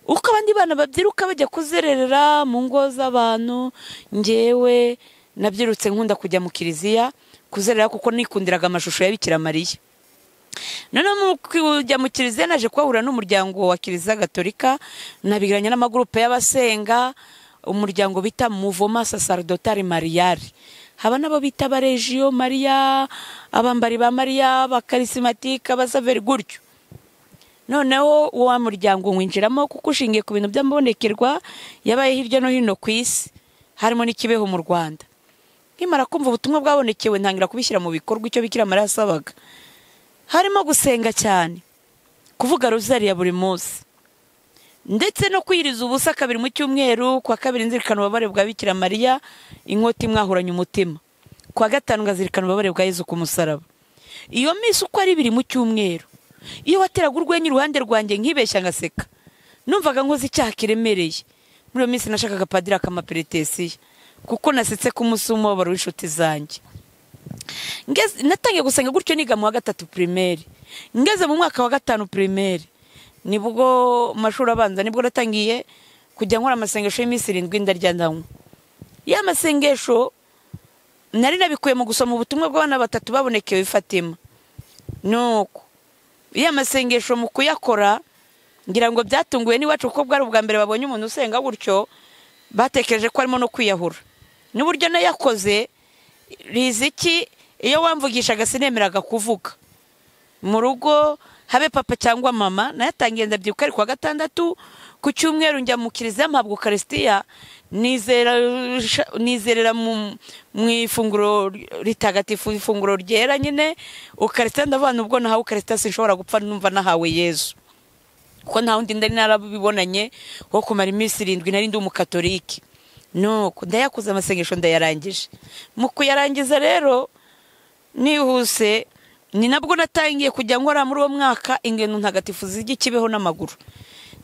Uko abandi bana babyiruka bajya kuzererera mu ngo z'abantu, ngewe nabyirutse nkunda kujya mu kiliziya kuzerera kuko nikundiraga amashusho ya Bikira Mariya. Noneho mu kujya mu kiliziya naje kuhahura n'umuryango wa Kiliziya Gatolika, nabigiranye n'amagurupe y'abasenga, umuryango bita Mouvement Sacerdotal Marial. Haba nabo bita Abaregio Maria, abambari ba Maria, abakarismatike, abasaveri gutyo. Noneho uwo muryango winjiramo kuko ushingiye ku bintu by'amabonekerwa yabaye hirya no hino ku isi, harimo n'ikibeho mu Rwanda. Nkimara kumva ubutumwa bwabonekewe ntangira kubishyira mu bikorwa icyo Bikira Mariya yasabaga. Harimo gusenga cyane, kuvuga rozari ya buri munsi, ndetse no kwiriza ubusa kabiri mu cyumweru. Kwa kabiri nzirikana ububabare bwa Bikira Mariya, inkota imwahuranye umutima. Kwa gatanu ngazirikana ububabare bwa Yezu ku musaraba. Iyo minsi uko ari ibiri mu cyumweru, iyo wateraga urwenya iruhande rwanjye nkibeshya ngaseka, numvaga nkoze icyaha kiremereye. Muri iyo minsi nashakaga padiri akamaperetesiya kuko nasetse ku munsi w'umubabaro w'inshuti zanjye. Natangiye gusenga gutyo niga mu wa gatatu primaire. Ngeze mu mwaka wa gatanu primaire, nibwo mashuri abanza, nibwo natangiye kujya nkora amasengesho y'iminsi irindwi ndarya ndanywa. Ya masengesho nari nabikuye mu gusoma ubutumwa bw'abana batatu babonekewe Fatima. Nuko ya masengesho mu kuyakora ngira ngo byatunguye n'iwacu kuko bwari ubwa mbere babonye umuntu usenga gutyo, batekereje ko arimo no kwiyahura. N'uburyo nayakoze riziki, iyo wamvugishaga sinemeraga kuvuga. Mu rugo habe papa cyangwa mama, nayatangiye ndabyibuka ari kuwa gatandatu ku cyumweru njya mu kiliziya mpabwa Ukarisitiya, nizerera mu ifunguro ritagatifu, ifunguro ryera nyine Ukarisitiya. Ndavuga ubwo nahawe Ukarisitiya sinshobora gupfa numva nahawe Yezu, kuko nta wundi ndari narabibonanye wo kumara iminsi irindwi, nari ndi umukatolike. Nuko ndayakoze amasengesho ndayarangije. Mu kuyarangiza rero nihuse, ni nabwo natangiye kujya nkora muri uwo mwaka ingendo ntagatifu zijya Kibeho n'amaguru.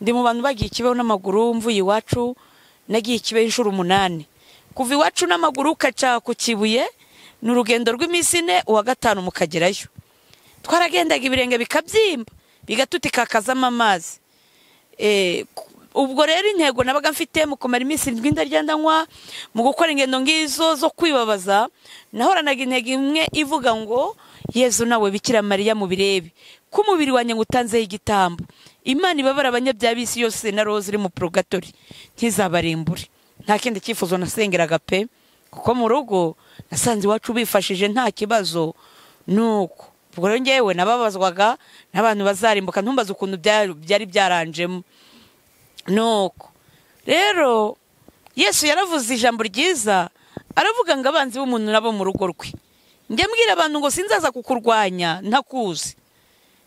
Ndi mu bantu bagiye Kibeho n'amaguru, mvuye iwacu nagiye Kibeho inshuro 8. Kuva iwacu n'amaguru ukaca ku Kibuye ni urugendo rw'iminsi ine, uwa gatanu mukagerayo. Twaragendaga ibirenge bikabyimba bigatutikakazamo amazi. Ubwo rero intego nabaga mfite mu kumara iminsi irindwi ndarya ndanywa, mu gukora ingendo ngizo zo kwibabaza, nahoranaga intego imwe ivuga ngo Yezu nawe Bikira Mariya mubirebe ko umubiri wanjye ngutanzeho igitambo, Imana ibabara abanyabyaha b'isi yose na roza iri mu purgatori ntizabarimbure. Nta kindi cyifuzo nasengeraga pe, kuko mu rugo nasanze iwacu bifashije nta kibazo. Nuko ubwo rero ngewe nababazwaga n'abantu bazarimbuka, ntumbaze ukuntu byari byaranjemo. Nuko rero Yesu yaravuze ijambo ryiza, aravuga ngo abanzi b'umuntu nabo mu rugo rwe. Njya mbwira abantu ngo sinzaza kukurwanya ntakuzi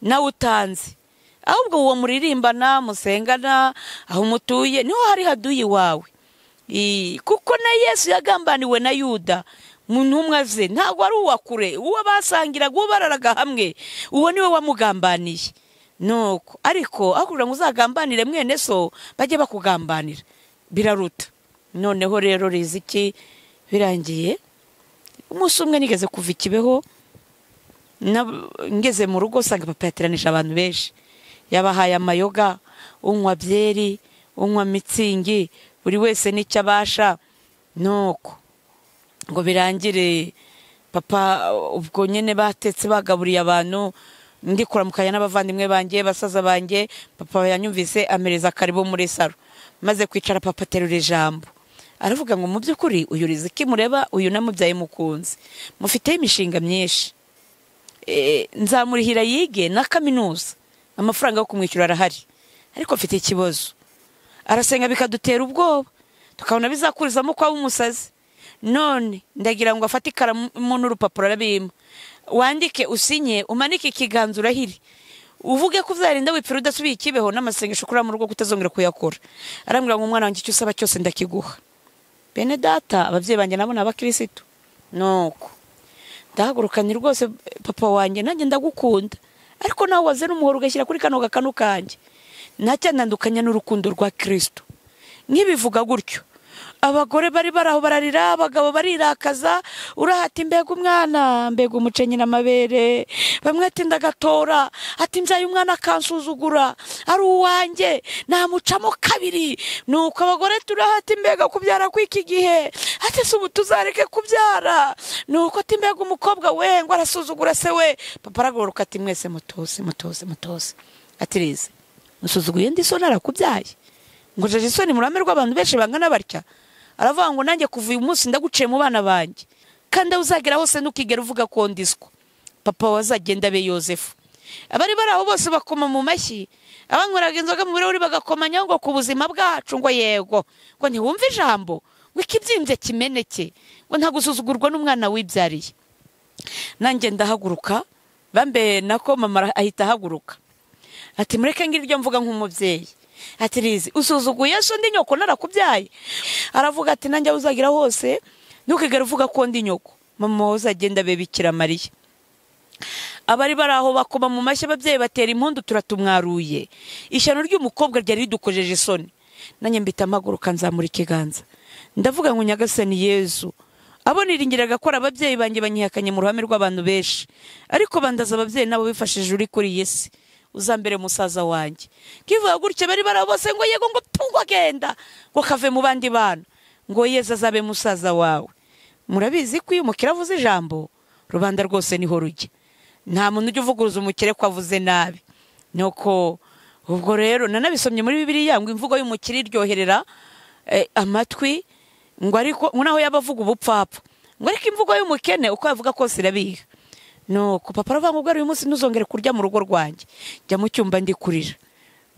nawe utanzi, ahubwo uwo muririmbana musengana aho mutuye niho hari haduyi wawe. Kuko na Yesu yagambaniwe na Yuda mu ntumwa ze, ntabwo ari uwa kure, uwo basangiraga, uwo bararaga hamwe, uwo niwe wamugambaniye. Nuko ariko aho kugira ngo uzagambanire mwene so bajye bakugambanira biraruta. Noneho rero riziki birangiye, umunsi umwe nigeze kuva Ikibeho, ngeze mu rugo sanga papa yateranije abantu benshi, yabahaye amayoga, unywa byeri, unywa mitsingi, buri wese n'icyo abasha. Nuko ngo birangire papa ubwo nyene batetse bagaburiye abantu, ndi kuramukanya n'abavandimwe banjye, basaza banjye, papa yanyumvise amereza karibu muri saro. Maze kwicara papa aterura ijambo aravuga ngo mu by'ukuri uyu riziki mureba uyu namubyaye mukunzi, mufiteho imishinga myinshi, nzamurihira yige na kaminuza, amafaranga yo kumwishyura arahari, ariko mfite ikibazo. Arasenga bikadutera ubwoba, tukabona bizakurizamo kwa umusazi. None ndagira ngo afate ikaramu n'urupapuro arabimpa, wandike usinye umanike ikiganza urahire, uvuge ko uzarinda wipfira udasubiye Ikibeho n'amasengesho kuri mu rugo kutazongera kuyakora. Arambwira ngo umwana wanjye icyo usaba cyose ndakiguha. Bene data ababyeyi banjye nabo n'abakirisitu. Nuko ndahaguruka ni rwose papa wanjye nanjye ndagukunda, ariko nawe waze n'umuhoro ugashyira kuri kano gakanu kanjye, ntacyandandukanya n'urukundo rwa Kristo. Nkibivuga gutyo Abagore bari baraho bararira, abagabo barirakaza, urahata imbega umwana, mbega umucenyi n'amabere. Bamwe ati ndagatora, ati mbyaye umwana akansuzugura, ari uwanjye namucamo kabiri. Nuko abagore turahata imbega kubyara kw'iki gihe, ati se ubu tuzareke kubyara. Nuko ati mbega umukobwa we ngo arasuzugura se we. Papa aragaruka ati mwese mutose mutose mutose, ati rize musuzuguye ndi so narakubyaye, ngo jeje isoni murame rw'abantu benshi bangana batya. Aravuga ngo nanjye kuva uyu munsi ndaguciye mu bana banjye, kandi uzagera hose ntukigera uvuga ko ndiswa. Papa wazagenda be Yosefu. Abari bari aho bose bakoma mu mashyi, abanyweraga inzoga mu birahuri bagakomanya ngo ku buzima bwacu, ngo yego, ngo ntiwumve ijambo, ngo ikibyimbye kimeneke, ngo nta gusuzugurwa n'umwana wibyariye. Nanjye ndahaguruka, bambe nako mama ahita ahaguruka, ati mureke ngira ibyo mvuga nk'umubyeyi. Ati rizi usuzuguye so ndi nyoko narakubyaye. Aravuga ati nanjye uzagira hose ntukigera uvuga ko ndi nyoko. Mama uzagenda be Bikira Mariya. Abari bari aho bakoma mu mashyi, ababyeyi batera impundu, turatumwaruye. Ishyano ry'umukobwa ryari ridukojeje isoni. Nanjye mbita amaguruka nzamura ikiganza, ndavuga ngo Nyagasani Yezu, abo niringiraga ko ababyeyi banjye banyihakanye mu ruhame rw'abantu benshi, ariko bandaza ababyeyi nabo bifashije uri kuri iyi si, uzambere musaza wanjye. Kivuga gutya bari barabose ngo yego, ngo tungwa genda, ngo kave mu bandi bana, ngo Yezu azabe musaza wawe. Murabizi ko iyo umukire avuze ijambo rubanda rwose niho rujya, nta muntu ujya uvuguruza umukire ko avuze nabi. Nuko ubwo rero nanabisomye muri Bibiliya ngo imvugo y'umukire iryoherera amatwi, ngo ariko naho yaba avuga ubupfapfa, ngo ariko imvugo y'umukene uko yavuga kose irabiha. Nuko papa aravuga ngo ubwo uyu munsi ntuzongere kurya mu rugo rwanjye, jya mu cyumba ndi kurira.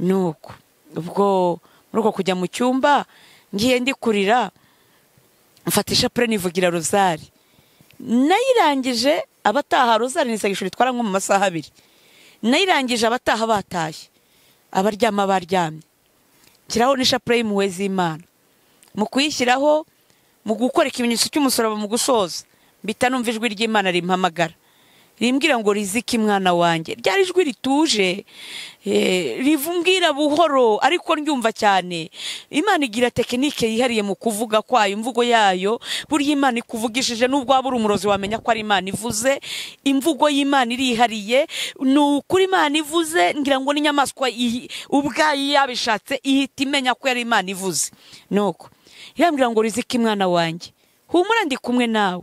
Nuko ubwo muri uko kujya mu cyumba ngiye ndi kurira, mfata ishapure nivugira rozari. Nayirangije abataha, rozari ni isengesho ritwara nko mu masaha abiri. Nayirangije abataha batashye, abaryama baryamye. Nshyiraho n'ishapure y'impuhwe z'Imana. Mu kuyishyiraho, mu gukora ikimenyetso cy'umusaraba, mu gusoza, mpita numva ijwi ry'Imana rimpamagara, rimbwira ngo riziki mwana wanjye. Ryari ijwi rituje, rivumbwira buhoro ariko ndyumva cyane. Imana igira tekinike yihariye mu kuvuga kwayo, imvugo yayo. Burya Imana ikuvugishije nubwo waba uri umurozi wamenya ko ari Imana ivuze. Imvugo y'Imana irihariye. Ni ukuri Imana ivuze, ngira ngo n'inyamaswa ubwayo yabishatse ihita imenya ko yari Imana ivuze. Nuko irambwira ngo riziki mwana wanjye, humura ndi kumwe nawe.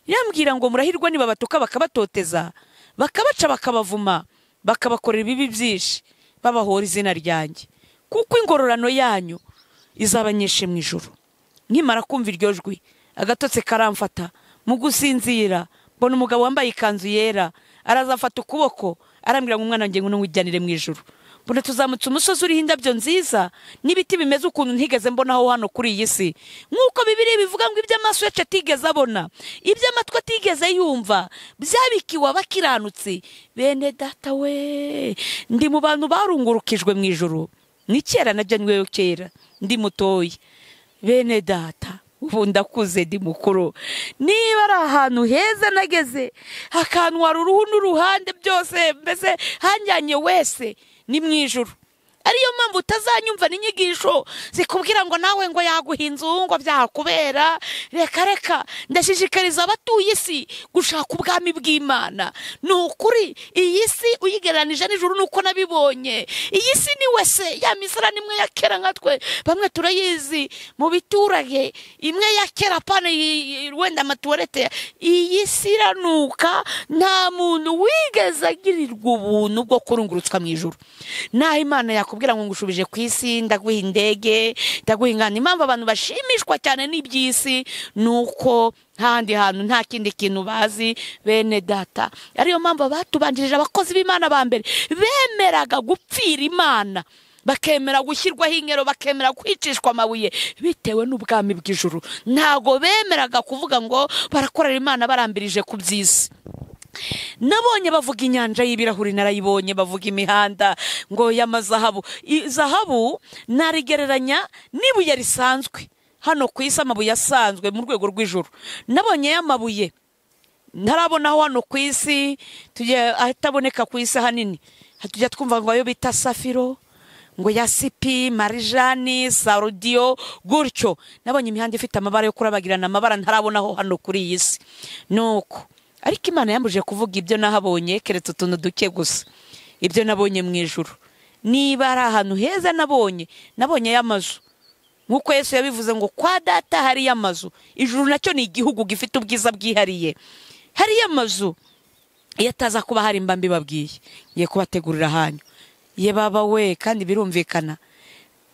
Irambwira ngo murahirwa niba batuka bakabatoteza, bakabaca bakabavuma, bakabakorera ibibi byinshi, babahora izina ryanjye, kuko ingororano yanyu izaba nyinshi mu ijuru. Nkimara kumva iryo jwi, agatotsi karamfata. Mu gusinzira mbona umugabo wambaye ikanzu yera araza afata ukuboko, arambwira ngo umwana wanjye ngo nwijyanire mu ijuru. Mbona tuzamutse umusozi uriho indabyo nziza n'ibiti bimeze ukuntu ntigeze mbonaho hano kuri iyi si. Nk'uko Bibiliya bivuga ngo iby'amaso yacu atigeze abona, iby'amatwi atigeze yumva, byabikiwe abakiranutsi. Bene data we, ndi mu bantu barungurukijwe mu ijuru. Ni kera najyanyweyo kera ndi mutoya. Bene data, ubu ndakuze ndi mukuru. Niba ari ahantu heza nageze, hakantwara uruhu n'uruhande byose, mbese hanjyanye wese, ni mu ijuru. Ariyo mpamvu utazanyumva n'inyigisho zikubwira ngo nawe ngo yaguha inzu ngo byakubera. Reka reka, ndashishikariza abatuye isi gushaka ubwami bw'Imana. Ni ukuri iyi si uyigereranije n'ijuru nuko nabibonye. Iyi si ni wese ya misara nimwe ya kera nka twe bamwe turayizi mu biturage, imwe ya kera pane wenda amatuwarete. Iyi si iranuka, nta muntu wigeze agirirwa ubuntu bwo kurungurutswa mu ijuru. Naho Imana yakubwira ngo ngushubije ku isi, ndaguha indege, ndaguha ingano. Impamvu abantu bashimishwa cyane n'iby'isi nuko ntandi hantu nta kindi kintu bazi. Bene data, ariyo mpamvu abatubanjirije abakozi b'Imana ba mbere bemeraga gupfira Imana, bakemera gushyirwaho inkero, bakemera kwicishwa amabuye bitewe n'ubwami bw'ijuru. Ntago bemeraga kuvuga ngo barakorera Imana barambirije ku by'isi. Nabonye bavuga inyanja y'ibirahuri, narayibonye bavuga imihanda ngo y'amazahabu. Zahabu narigereranya n'ibuye risanzwe hano ku isi, amabuye asanzwe mu rwego rw'ijuru. Nabonye y'amabuye ntarabonaho hano ku isi, tujye ataboneka ku isi hanini. Tujya twumva ngo ayo bita safiro, ngo yasipi, marijani, sarudiyo gutyo. Nabonye imihanda ifite amabara yo kurabagirana, amabara ntarabonaho hano kuri iyi si. Nuko ariko Imana yambujije kuvuga ibyo nahabonye, keretse utuntu duke gusa. Ibyo nabonye mu ijuru, niba ari ahantu heza nabonye, nabonye y'amazu nk'uko Yesu yabivuze ngo kwa data hari amazu. Ijuru nacyo ni igihugu gifite ubwiza bwihariye, hari amazu. Iyo ataza kuba hari mba mbibabwiye, ngiye kubategurira ahanyu. Ye baba we, kandi birumvikana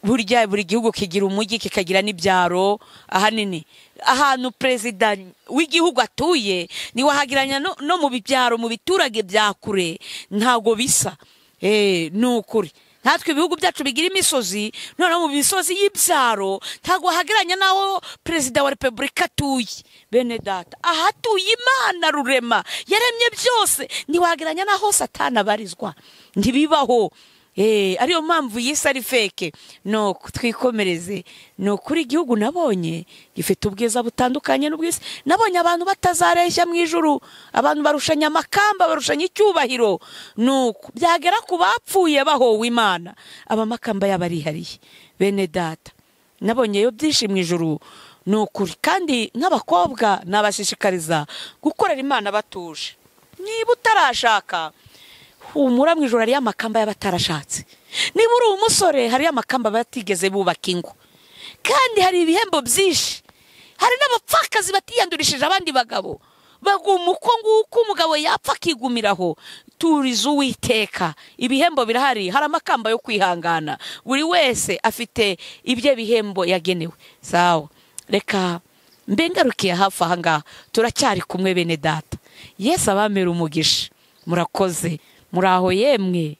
burya buri gihugu kigira umujyi kikagira n'ibyaro. Ahanini ahantu perezida w'igihugu atuye ntiwahagiranya no mu byaro, mu biturage bya kure ntago bisa. Ni ukuri natwe ibihugu byacu bigira imisozi, noneho mu misozi y'ibyaro ntago wahageranya n'aho perezida wa repubulika atuye. Bene data, ahatuye Imana rurema yaremye byose ntiwageranya n'aho Satani abarizwa, ntibibaho. Ariyo mpamvu yisi ari feke. No twikomereze. Ni ukuri igihugu nabonye gifite ubwiza butandukanye n'ubwisi. Nabonye abantu batazareshya mu ijuru, abantu barushanya amakamba, barushanya icyubahiro. Nuko byagera ku bapfuye bahowe Imana, abamakamba yabarihariye. Bene data, nabonye yo byinshi mu ijuru. Ni ukuri kandi nk'abakobwa nabashishikariza gukorera Imana batuje. Niba utarashaka, humura, mu ijoro hariyo amakamba y'abatarashatse. Niba uri umusore, hariyo amakamba batigeze bubaka ingo, kandi hari ibihembo byinshi. Hari n'abapfakazi batiyandurishije abandi bagabo, baguma uko nguko, umugabo yapfa akigumiraho. Turiza Uwiteka, ibihembo birahari, hari amakamba yo kwihangana. Buri wese afite ibye bihembo yagenewe. Sawa, reka mbe ngarukiye hafi aha ngaha, turacyari kumwe bene data. Yesu abamera umugisha. Murakoze, muraho yemwe.